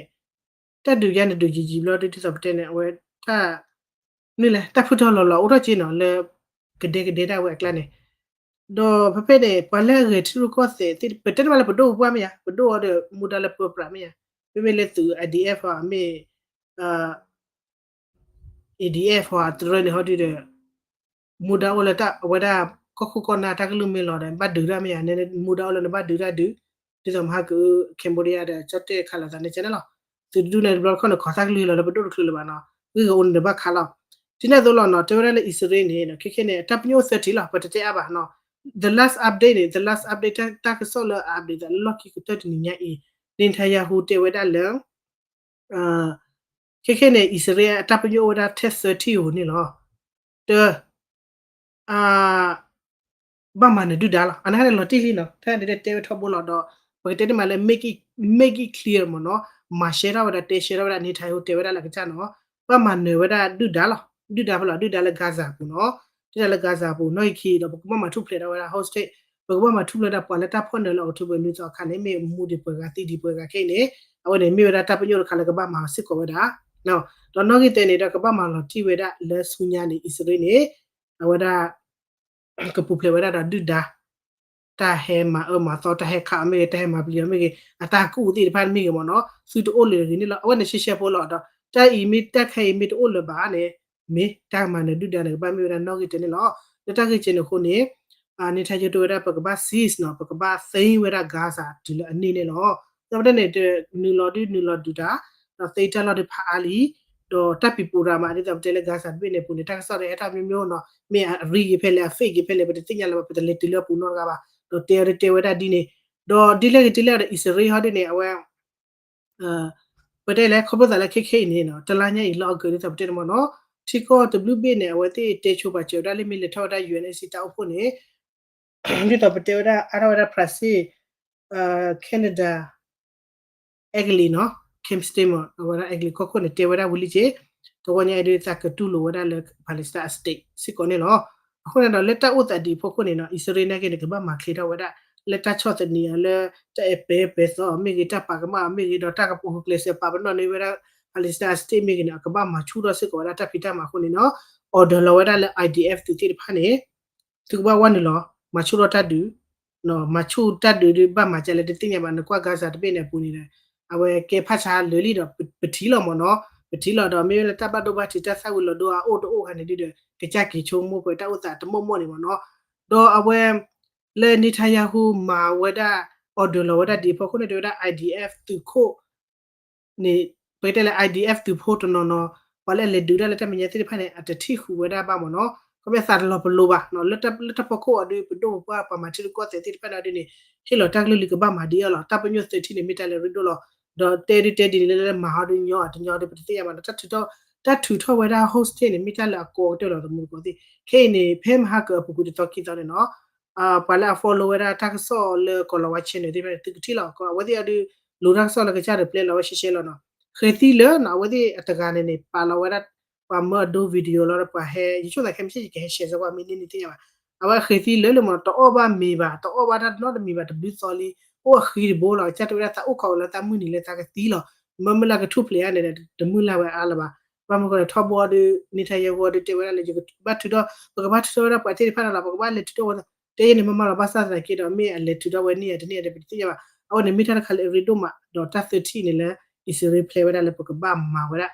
တၢ်ဒုးယါန့ၣ်ဒုးယံာ်ယံာ်ဘျီဒ်သိးပတဲန့ၣ် အဝဲတၢ် မ့ၢ်လဲၣ် တၢ်ဖုၣ်ထီၣ်လီၤလီၤအိၣ်ထီၣ်က့နီၤ လၢ ကဒဲကဒဲဒၣ်ဝဲအကျါန့ၣ် ဒီးဖဲဖဲန့ၣ် ပှၤလၢအဂဲၤထံရူၢ်ကီၢ်သဲးသ့ၣ် ပတဲတမံၤလၢပဒိၣ်ပပှၢ်မ့ၢ်ဧါ ပဒိၣ်အီၤဒီးမူဒါလၢပၢပြးမ့ၢ်ဧါ မ့မ့ၢ်လၢသုး IDF အီၤ မ့ၢ် ADF ဟီ တရၢန့ၣ်ဟီဒုဒီး မူဒါအိၣ်လၢတၢ်အဝဲဒၣ် ကီၢ်ခိၣ်ကီၢ်နၢ်တၢ်ကလုၢ်မ့ၢ်လီၤဒီး ဘၣ်ဒုးတၢ်မ့ၢ်ဧါ နမူဒါအိၣ်လၢနဘၣ်ဒုးတၢ်ဒုး ဒ်သိးမဟါက Cambodia ဒီးကၠီၣ်တဲၣ်ခးလိာ်သးန့ၣ်ကဲန့ၣ်လီၤ. သုးတဒူၣ်န့ၣ်တဘျီတခီၣ်န့ၣ် ခိးတၢ်ကလုၢ်လီၤလၢပဒိၣ်တချုးလၢၤဘၣ်နီၤ ဂ့ၢ်ဂ့ၤအိၣ်န့ၣ်ဘၣ်ခးလီၤ. ဒ်န့ၣ်အသိးလီၤနီၤ တဲဝဲဒၣ်လၢအံၣ်စရ့လးန့ၣ် ခဲခဲန့ၣ် တၢ်ပညိၣ်အိၣ်သၢထံၣ်လီၤ ပတတဲအါဘၣ်နီၤ the last update န့ၣ် the last update တၢ်ကစီၣ်လၢအ update သးလၢလီၢ်ခံကတၢၢ်တနံၤညါအံၤ Netanyahu တဲဝဲဒၣ်လၢ ခဲခဲန့ၣ် အံၣ်စရ့လးအတၢ်ပညိၣ်အိၣ်ဝဲဒၣ်ထဲသၢထံၣ်ဧိၤန့ၣ်လီၤ. တၢ ဘၣ်မၤနၢၤဒုၣ်ဒါလီၤ. အန့ၣ်န့ၣ်လီၤတံၢ်လံနီၤ ဖဲန့ၣ်တဲဝဲထီဘိလီၤဒီး ပကတဲတမံၤလၢ make it, make it clear မ့ၢ်နီၤ မၤရှဲထီၣ်ဝဲဒၣ် တဲရှဲထီၣ်ဝဲဒၣ် Netanyahu တဲဝဲဒၣ်လၢအကစၢ်နီၤ ဘၣ်မၤနၢၤဝဲဒၣ်ဒုၣ်ဒါလီၤ. ဒုၣ်ဒါဖဲလီၤ ဒုၣ်ဒါလၢ Gaza အပူၤနီၤ ဒုၣ်ဒါလၢ Gaza အပူၤ နီၣ်ဂံၢ်ခံဒီး ပကဘၣ်မၤထူၣ်ဖျဲးထီၣ်ဝဲဒၣ် hostage ပကဘၣ်မၤထူၣ်ဖျဲးဒၣ်ပှၤလၢတၢ်ဖီၣ်နၢၤလၢ October နွံသီအခါန့ၣ် မ့ၢ်မူဒံးပှဲၤဂၤသံဒံးပှဲၤဂၤခဲအံၤန့ၣ် အဝဲန့ၣ်မ့ၢ်ဝဲဒၣ်တၢ်ပညိၣ်တခါလၢကဘၣ်မၤအီၤစ့ၢ်ကီးဝဲဒၣ် ဒီးနီၣ်ဂံၢ်သၢန့ၣ်ဒီး ကဘၣ်မၤလီၤတံၢ်ဝဲဒၣ်လၢဆူညါန့ၣ် အံၣ်စရ့လးန့ၣ် အဝဲဒၣ် ကပူၤဖျဲးဝဲဒၣ်ဒီးဒုၣ်ဒါ တၢ်ဟဲမၤအၢမၤသီ တၢ်ဟဲခးအီၤမ့ၢ်ဂ့ၤ တၢ်ဟဲမၤပျံၤအီၤမ့ၢ်ဂ့ၤ အတၢ်ကူၣ်သ့ၣ်တဖၣ်မ့ၢ်ဂ့ၤမ့ၢ်နီၤ သုတအိၣ်လၢၤဂ့ၤန့ၣ်လီၤ. အဝဲန့ၣ်ရှဲရှဲဖိလီၤဒီး တၢ်အံၤမ့ၢ်တၢ်ခဲအံၤမ့ၢ်တအိၣ်လၢၤဘၣ်န့ၣ် မ့ၢ်တၢ်မၤနၢၤဒုၣ်ဒါန့ၣ် ကဘၣ်မ့ၢ်ဝဲဒၣ်နီၣ်ဂံၢ်တၢန့ၣ်လီၤ. လၢတၢ်ဂ့ၢ်ကဲန့ၣ်အဃိန့ၣ် Netanyahu တဲဝဲဒၣ် ပကဘၣ် cease နီၤ ပကဘၣ်သ့ဝဲဒၣ် Gaza တုၤလၢအန့ၢ်န့ၣ်လီၤ. ဒီးပတဲန့ၣ် နုာ်လီၤဒုးနုာ်လီၤဒုးတၢ် ဒီးသ့တၢ်လီၢ်ဒုးဖးအါလံ ဒီးတၢ်ပံၤပူၤရၤမး ဒ်သိးပတဲလၢ Gaza တဘ့ၣ်န့ၣ်အပူၤန့ၣ် တၢ်ကစီၣ်ဒီးဟဲထီၣ်မိမိၢ်နီၤ မ့ၢ်အရံဂ့ၤဖဲလဲၣ် အ fake ဂ့ၤဖဲလဲၣ် ပတသ့ၣ်ညါလၢၤဘၣ် ပတလဲၤတုၤလၢအပူၤနီတဂၤဘၣ် ဒီးတဲအီၤဒ်တဲဝဲဒၣ်ဒ်န့ၣ် ဒီးဒ်လဲၣ်ဂ့ၤဒ်လဲၣ်ဒီး အံၣ်စရ့လးဟီဒ်န့ၣ် အဝဲ ပတဲလဲၣ် ခီဖျိသးလၢခဲခဲအံၤန့ၣ်နီၤ တလါညါအံၤလီၤအကၢးဒ်သိးပတဲန့ၣ်မ့ၢ်နီၤ ထံကီၢ်တဘျုးဘ့ၣ်န့ၣ် အဝဲသ့ၣ်တဲဆိပာ်စၢၤဝဲဒၣ်လၢမ့ၢ်လဲၤထီၣ်ဝဲဒၣ် UNSC တၢ်အိၣ်ဖှိၣ်န့ၣ် ဒ်သိးပတဲဝဲဒၣ် အါထီၣ်ဝဲဒၣ် France Canada အဲကလံးနီၤ Kempston မ့ၢ် အဝဲဒၣ် အဲကလံး ကီၢ်ခိၣ်န့ၣ် တဲဝဲဒၣ်ဝံၤလံက့ၤ တဝီညါအံၤဒ်သးကတူၢ်လိာ်ဝဲဒၣ်လၢ Palestine state စ့ၢ်ကီးန့ၣ်လီၤ. အဃိန့ၣ်ဒီး လၢတၢ်အိၣ်သးဒ်အံၤအဖီခိၣ်န့ၣ်နီၤ အံၣ်စရ့လးနာ်က့န့ၣ် ကဘၣ်မၤချ့ထီၣ်ဝဲဒၣ် လၢတၢ်ဆီၣ်သနံးအီၤလၢ တၢ်အဲၣ်ပဲပဲသီမ့ၢ်ဂ့ၤ တၢ်ပာ်ကမၣ်အီၤမ့ၢ်ဂ့ၤ ဒီးတၢ်ကပူၤဃုာ်ကျဲးစၢးပာ်ပနီၣ်န့ၢ်ဝဲဒၣ် Palestine state မ့ၢ်ဂ့ၤန့ၣ် အကဘၣ်မၤဆူၣ်ထီၣ်စ့ၢ်ကီးဝဲဒၣ်တၢ်ဖံးတၢ်မၤအဃိန့ၣ်နီၤ order လီၤဝဲဒၣ်လၢ IDF သုးသ့ၣ်တဖၣ်န့ၣ် သုကဘၣ်ဝဲနုာ်လီၤ မၤဆူၣ်ထီၣ်တၢ်ဒုး မၤဆူၣ်တၢ်ဒုးဒ်ဘၣ်မၤကလဲၣ်တသ့ၣ်ညါဘၣ် နကွၢ် Gaza တဘ့ၣ်န့ၣ်အပူၤန့ၣ် အဝဲကဲဖးဆါလၢာ်လံဒီး ပထံၣ်လီၤမ့ၢ်နီၤ ပထံၣ်လီၤဒီး မ့ၢ်လၢတၢ်ဘၣ်ဒိဘၣ်ထံးတၢ်သၣ်ဝံၤလီၤဒိအအိၣ်တအိၣ်ခါန့ၣ်ဒ်ဒီး ကစၢ်က့ၤဆိကမိၣ်ပှဲၤတၢ်အိၣ်သးတမိၢ်မိၢ်န့ၣ်မ့ၢ်နီၤ ဒီးအဝဲ လၢ Netanyahu မၤဝဲဒၣ် order လီၤဝဲဒၣ်ဒ်အဖီခိၣ်န့ၣ် တဲဝဲဒၣ် IDF သုးခိၣ် န့ၣ် ပကတဲလၢ IDF သုးဖိတနီၤနီၤ ပှၤလၢအလဲၤဒုးတၢ်လၢတၢ်မဲာ်ညါသ့ၣ်တဖၣ်န့ၣ် အတထံၣ်ဃုာ်ဝဲဒၣ်ဘၣ်မ့ၢ်နီၤ ခီပညီသးတလီၤပလိာ်ဘၣ် လၢတၢ်ဖီခိၣ်အီၤဒ်ပဒိၣ်ပပှၢ်ပှၤမၤထံရူၢ်ကီၢ်သဲးသ့ၣ်တဖၣ်န့ၣ်ဒ်န့ၣ် ဟ့ၣ်လီၤတၢ်ကလုၢ်လံကဘၣ်မၤဒ်အံၤလီၤ တၢ်ပညိၣ်သၢထံၣ်န့ၣ် မ့ၢ်တၢ်လၢရ့ဒိၣ်လီၤ ဒီးတဲဒ်တဲဒ်န့ၣ်လၢမၤဟီဒ်ညီအတညီ ဒီးပတသ့ၣ်ညါဘၣ်နီၤ တၢ်ထုးထီၣ်ဝဲဒၣ် hostage န့ၣ် မ့ၢ်တၢ်လၢအကီကတၢၢ်လီၤ တမူတကိးသ့ၣ် ခဲအံၤန့ၣ် ဖဲမဟါကအပူၤကွံာ်တသီခံသီန့ၣ်နီၤ ပှၤလၢအ follow ဝဲဒၣ်တၢ်ကစီၣ်လၢကီၤလၤဝါ channel သ့ၣ်တဖၣ်န့ၣ် သုကထံၣ်လီၤ. အဝဲသ့ၣ်အဒုး လိၣ်တၢ်ကစီၣ်လၢကစၢ်ဒီး ပျဲလီၤဝဲရှဲရှဲလီၤနီၤ. ဃဲၤသံလၢာ်နီၤ အဝဲသ့ၣ်အတဂၤန့ၣ်န့ၣ် ပာ်လီၤဝဲဒၣ် ပှၤမၢအဒိ video လီၤဒီး ပှၤဟဲ ယဆိကမိၣ်သးခဲမုၢ်ဆ့ၣ် ယကဟဲ share စ့ၢ်ကီး မ့ၢ်န့ၢ်န့ၣ်သ့ၣ်ညါဘၣ်. အဝဲဃဲၤသံလၢာ်လၢမ့ၢ် တအီၣ်ဘၣ်မ့ၤဘၣ် တအီၣ်ဘၣ်တၢ်နီတမံၤဘၣ် တဘျုးသီလံ, အိၣ်အဃံတဘိလီၤ. ကစၢ်တဲဝဲဒၣ်သးအိၣ်ခိးဝဲလၢသးမုၢ်နံၤလၢသးကသံလီၤ. မ့မ့ၢ်လၢကထူၣ်ဖျဲးဧါန့ၣ်ဒီး တမုၢ်လၢ်ဝဲအါလၢၤဘၣ်. ဘၣ်မနုၤဃိလဲၣ် ထီဘိအီၤဒုး Netanyahu အီၤဒုးတဲဝဲဒၣ်လၢ ယကဘၣ်ထုးထီၣ် ပကဘၣ်ထုးထီၣ်ဝဲဒၣ်ပှၤသ့ၣ်တဖၣ်န့ၣ်လီၤ. ပကဘၣ်လဲၤထုးထီၣ်ဝဲ တဲယဲန့ၣ် မ့ၢ်မးလီၤ. ဘၣ်ဆၣ်သနာ်က့ဒီး မ့ၢ်အလဲၤထုးထီၣ်ဝဲန့ၢ်ဧါတန့ၢ်ဧါဒီး ပတသ့ၣ်ညါဘၣ်. အဝဲန့ၣ်မ့ၢ်တၢ်တခါလၢအရ့ဒိၣ်မး ဒီးတၢ်သၢထံၣ်န့ၣ်လၢ အံၣ်စရ့လးဖျဲဝဲဒၣ်လၢပကဘၣ်မၤဝဲဒၣ်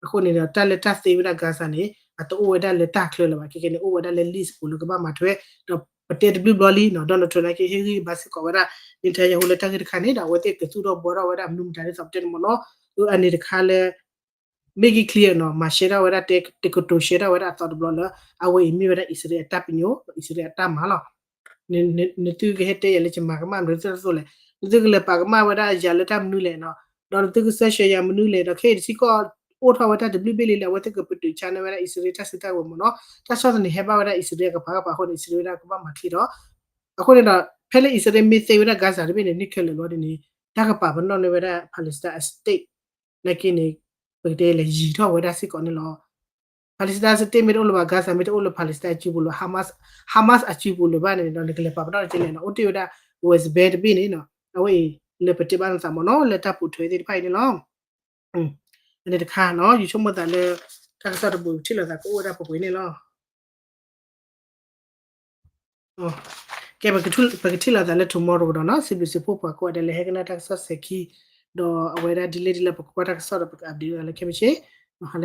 အဃိန့ၣ်ဒီး တၢ်လၢတၢ်သ့ဝဲဒၣ် Gaza န့ၣ် အတအိၣ်ဝဲဒၣ်လၢတၢ်ချၢလၢၤဘၣ်. ခဲကနံၣ်န့ၣ် အိၣ်ဝဲဒၣ်လၢ list ပူၤလၢကဘၣ်မၤထွဲ ဒီးပတဲတဘျုးဘျီလံနီၤ Donald Trump နာ်က့ ဟ့ၣ်ဂံၢ်ဘါစ့ၢ်ကီးဝဲဒၣ် Netanyahu လၢတၢ်ဂ့ၢ်တခါန့ၣ်ဒီး အဝဲသ့ၣ်ကသူၣ်ထီၣ်ဘှီထီၣ်ဝဲဒၣ်မနုၤမတၤဒ်သိးပတဲန့ၣ်မ့ၢ်နီၤ. အန့ၣ်တခါလၢ make it clear နီၤ မၤရှဲထီၣ်ဝဲဒၣ်တဲ တကတိၤရှဲထီၣ်ဝဲဒၣ်အသီတဘျီလၢ အဝဲအံၤမ့ၢ်ဝဲဒၣ်အံၣ်စရ့လးအတၢ်ပညိၣ် အံၣ်စရ့လးအတၢ်မၤလီၤ. နသုကဟဲတဲယၤလၢယမၤကမၣ်မနုၤတသိးလဲၣ်, နသုကလဲၤပာ်ကမၣ်ဝဲဒၣ်ယၤလၢတၢ်မနုၤလဲၣ်နီၤ, ဒီးနသုကစၢၢ်ဆှၢယၤမနုၤလဲၣ်, ဒီးခဲအံၤတဆံကီၢ်အိၣ်ထီၣ်ဝဲတၢ်တဘျုးဘ့ၣ်လံလၢ အဝဲသ့ၣ်ကပတုာ်ကၠါန့ၢ်ဝဲဒၣ်အံၣ်စရ့လးတၢ်စုတၢ်ကဝဲၤမ့ၢ်နီၤ, တၢ်ဆီၣ်သနံးဟဲဘၣ်ဝဲဒၣ်အံၣ်စရ့လးကပၤကပၤအဃိန့ၣ် အံၣ်စရ့လးဝဲဒၣ်ကဘၣ်မၤချ့ဒီး အဃိန့ၣ်ဒီး ဖဲလၢအံၣ်စရ့လးမ့ၢ်သ့ဝဲဒၣ် Gaza တဘ့ၣ်န့ၣ် န့ၢ်ခဲလၢာ်လီၤဒ်န့ၣ် တၢ်ကပာ်ပနီၣ်န့ၢ်ဝဲဒၣ် Palestine အ state နာ်က့န့ၣ် ပကတဲလဲၤယံၤထီၣ်ဝဲဒၣ်စ့ၢ်ကီးန့ၣ်လီၤ. Palestine state မ့ၢ်တအိၣ်လၢၤဘၣ် Gaza မ့ၢ်တအိၣ်လၢ Palestine အစုပူၤလၢ Hamas, Hamas အစုပူၤလၢၤဘၣ်န့ၣ်ဒီး နကလဲၤပာ်ပနီၣ်န့ၢ်ကလဲၣ်နီၤ, အိၣ်တ့ၢ်ဝဲဒၣ် West Bank တဘ့ၣ်န့ၣ်နီၤ, အဝဲအံၤလၢပတဲဘၣ်နသးမ့ၢ်နီၤ လၢတၢ်ပိာ်ထွဲသ့ၣ်တဖၣ်အံၤန့ၣ်လီၤ. အန့ၣ်တခါနီၤ ယဆိကမိၣ်သးလၢ တၢ်ကစီၣ်တဘိးထံၣ်လိာ်သးကအိၣ်ဝဲဒၣ်ပှဲၤပှဲၤန့ၣ်လီၤ. ကဲ ပကထံၣ်လိာ်သးလၢ tomorrow ကဒီးနီၤ, စံးဘျုးစံးဖှိၣ်ပှၤကိးဂၤဒဲးလၢဟဲကနၣ်တၢ်ကစီၣ်စဲၤခံ, ဒီးအဝဲဒၣ်ဒ်လဲၣ်ဒ်လဲၣ်ပကကွၢ်တၢ်ကစီၣ်ဒီးပက update လိာ်သးလၢခဲမုၢ်ဆ့ၣ်